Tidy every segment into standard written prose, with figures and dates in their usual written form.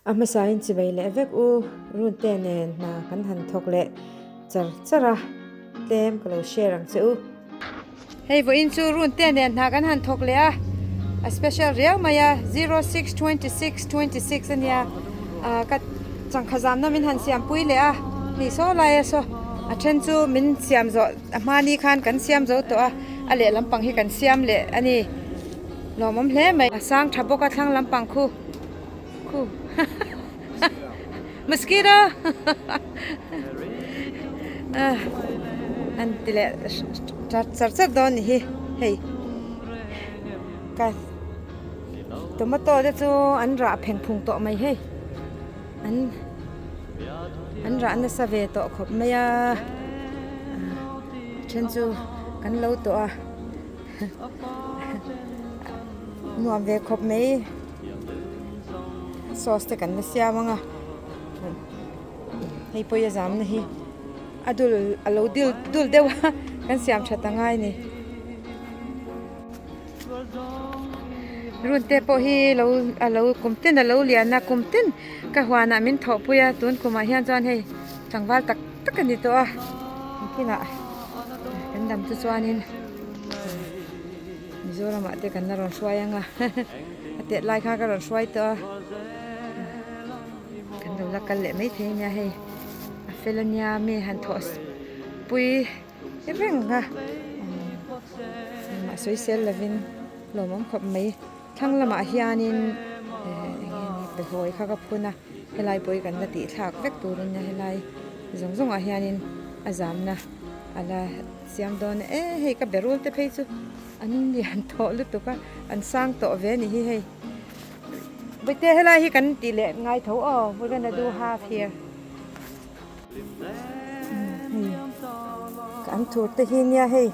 A hmasain chivei leh vek u Runte nen hna kan han thawk leh char char a, tlem ka lo share ang che u. Hei vawiin chu Runte nen hna kan han thawk leh a, a special riau mai a, 06 26 26 a nia, ka changkha zamna min han siampui leh a, hei saw laia saw a then chu min siam zawh a hmani khan kan siam zo tawh a, a lehlam pang hi kan siam leh a ni. Lawmawm hle mai. A sang tha bawk a thlang lampang khu. Khu. Mosquito. An ti leh char char char dawn ni hi. Hei. Ka tomato te chu an rah pheng phung tawh mai hei. An an rah nasa ve tawh khawp mai a. Then chu kan lo tawh a. Nuam ve khawp mai sauce te kan la siam ang a hei pawh hi a zam na hi a dul a lo dil dul deuh a kan siam that a ngai a ni run te pawh hi lo a lo kum tin a lo lian a kum tin ka huanah min thawhpui a tun kumah hian chuan hei tlangval tak tak a ni tawh a kinah kan dam chu chuanin Mizoramah te kan la rawn hruai ang a a tet lai kha ka rawn hruai tawh a kan lo la kal leh maithei ania hei a fel ania mi han thawh pui reng a engmah sawi sel lovin lawmawm khawp mai thlang lamah hianin eh eng nge ni behlawi kha ka phun a helai pawh hi kan la tih thlak vek tur ania helai zawng zawngah hianin a zamna a la Siam dawn e, hei ka berul te phei chu an lian tawh lutuk a, an sang tawh ve a ni hi hei. Bawihte helai hi kan tih leh ngai tho aw, we're gonna do half here. Hei ka an thur te hi nia hei.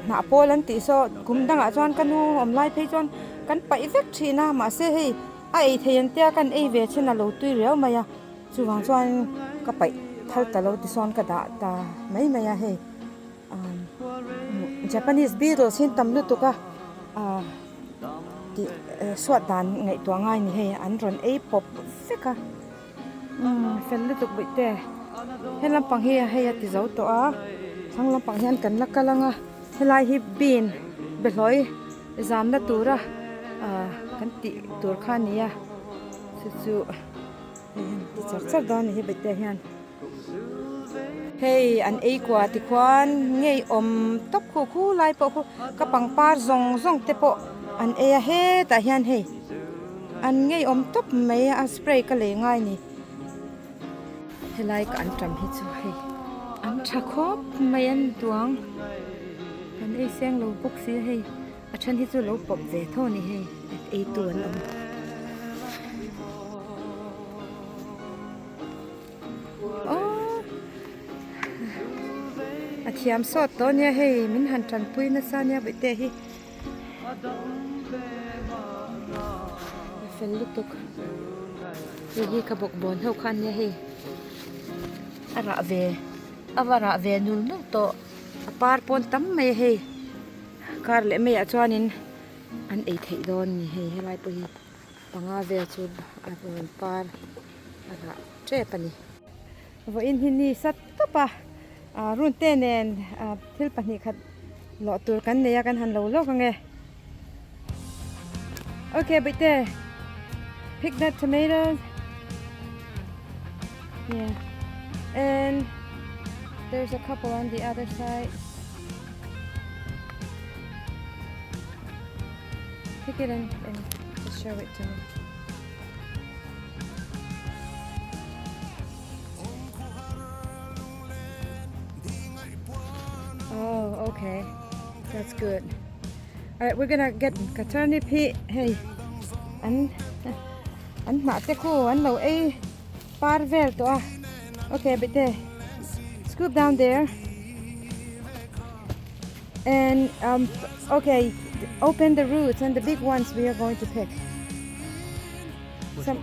Hnah pawl an tih saw kum dangah chuan ka nu awm lai phei chuan kan paih vek thin a mahse hei a ei thei an tia kan ei ve chin a lo tui riau mai a. Chuvang chuan ka paih thal ta lo tisawn ka dah ta mai mai a hei Japanese beetles hi an tam lutuk a ah tih suat dan ngaihtuah ngai a ni hei an rawn ei pawp vek a umm fel lutuk bawih te he lampang hi hei a ti zo tawh a thlang lampang hian kan la kal ang a helai hi bean behlawi zamna tura ah kan tih tur kha a ni a chu chu. Hei hian ti char char dawn a ni hi bete hian hei an ei kua tikhuan ngei awm tawp khu khu lai pawh khu ka pangpar zawng zawng te pawh an ei a hetah hian hei an ngei awm tawp mai a spray ka lei ngai a ni helai ka an tam hi chu hei an tha khawp mai an duang kan ei seng lo bawk si a hei. A then hi chu lo pawp ve tho a ni hei ei tu an awm. Aww a thiam sawt tawh ania hei min han tanpui nasa ania bawihte hi a fel lutuk hei hi ka bawkbawn ho kha ania hei a rah ve a va rah ve nul nul tawh a par pawn tam mai a hei. Kar leh maiah chuanin an ei theih dawn a ni hei helai pawh hi panga vel chu a rawn par a rah tep a ni. Vawiin hi ni sat tawp a ah runte nen ah thil pahnih khat lawh tur kan nei a kan han lo lawk ang e. Okay bawihte pick that tomatoes yeah and there's a couple on the other side. Pick it and, and just show it to me. Oh, okay. That's good. All right, we're gonna get katani pi. Hey, an an hnah te khu an lo ei par vel tawh a. Okay, bete. Scoop down there. And um, okay, open the roots and the big ones we are going to pick. Some,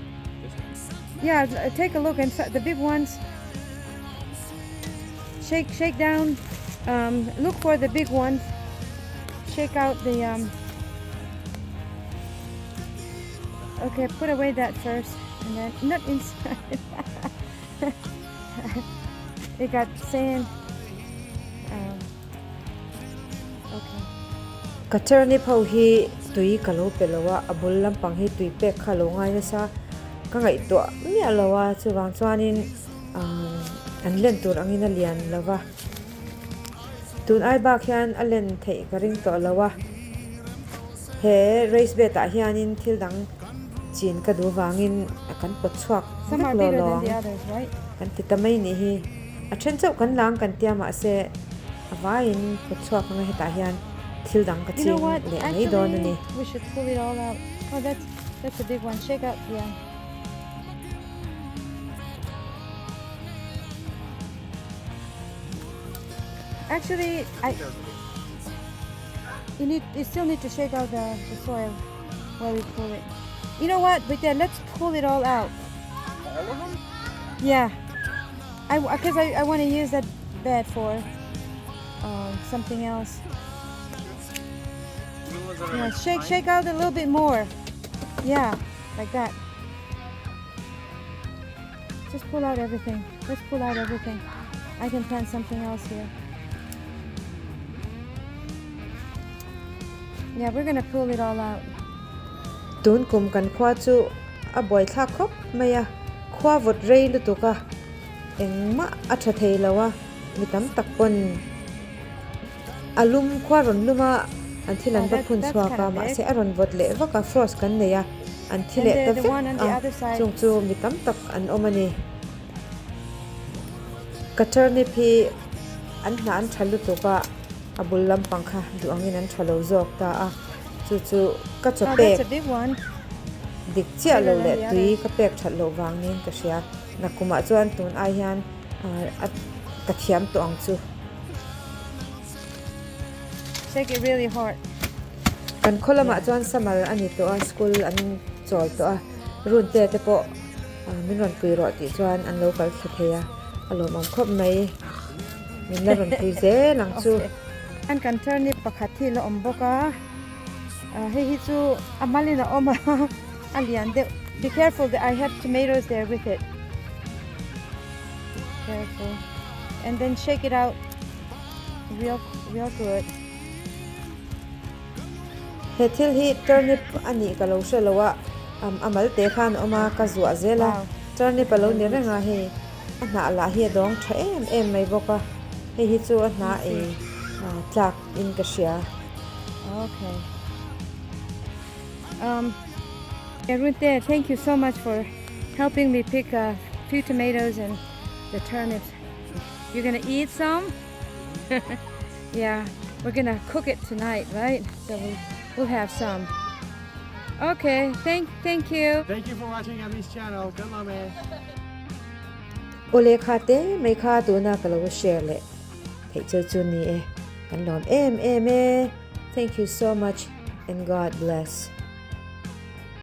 yeah, take a look and the big ones. Shake, shake down. Um, look for the big ones. Shake out the um. Okay, put away that first and then not inside. It got sand. Um, okay. Ka turnip ho hi tui ka lo pe lo a, a bul lampang hi tui pek kha lo ngai nasa ka ngaihtuah miah lo a, chuvang chuanin an len tur angin a lian lo va. Tun ai bak hian a len theih ka ring tawh lo a, he race bed ah hianin thil dang chin ka duh vangin kan pawt chhuak vek lo lo ang kan ti ta mai nih hi. A then chauh kan lang kan tia mahse a vaiin pawt chhuak anga hetah hian thil dang ka ching leh mai dawn a ni. Actually, I you need you still need to shake out the, the soil while you pull it. You know what? But then let's pull it all out. All of them? Yeah. I because I, I want to use that bed for um, something else. Yeah, shake shake out a little bit more. Yeah, like that. Just pull out everything. Let's pull out everything. I can plant something else here. Yeah, we're gonna pull it all out. Tun kum kan khua chu a buaithlak khawp mai a, khua vawt rei lutuk a, engmah a tha thei lo a, mi tam tak pawn a lum khua rawn lum a, an thil an va phun chhuak a, mahse a rawn vawt leh vak a, frost kan nei a, an thi leh ta vek a, chung chu mi tam tak an awm a ni. Ka turnip hi an hnah an tha lutuk a, a bul lampang kha duh angin an tha lo zawk ta a, chu chu ka chaw pek dik chiah lo leh tui ka pek that loh vang niin ka hria. Nakumah chuan tun ai hian a ka thiam tawh ang chu. Shake it really hard. Kan khaw lamah chuan summer a ni tawh a, school an chawl tawh a, run te te pawh min rawn pui rawh tih chuan an lo kal thla thei a, a lawmawm khawp mai. Min la rawn pui zel ang chu. An kan turnip pakhat hi la awm bawk a, hei hi chu a malin a awm a, a lian deuh. Be careful that I have tomatoes there with it. Careful. And then shake it out real real good. He thil hi turnip a nih ka lo hre lo a, a mal te khan a awm a, ka zuah zel a, turnip a lo ni reng a hei a hnah lah hi a dawng tha em em mai bawk a, hei hi chu a hnah ei tlak in ka hria. Okay. Um, Runte, thank you so much for helping me pick a few tomatoes and the turnips. You're gonna eat some? yeah, we're gonna cook it tonight, right? So we'll, we'll have some. Okay, thank thank you. Thank you for watching Emmy's channel. Good luck, man. Ole kha te mai kha tuna ka lo share le thei chu chu ni e kan lawm em em e thank you so much and God bless.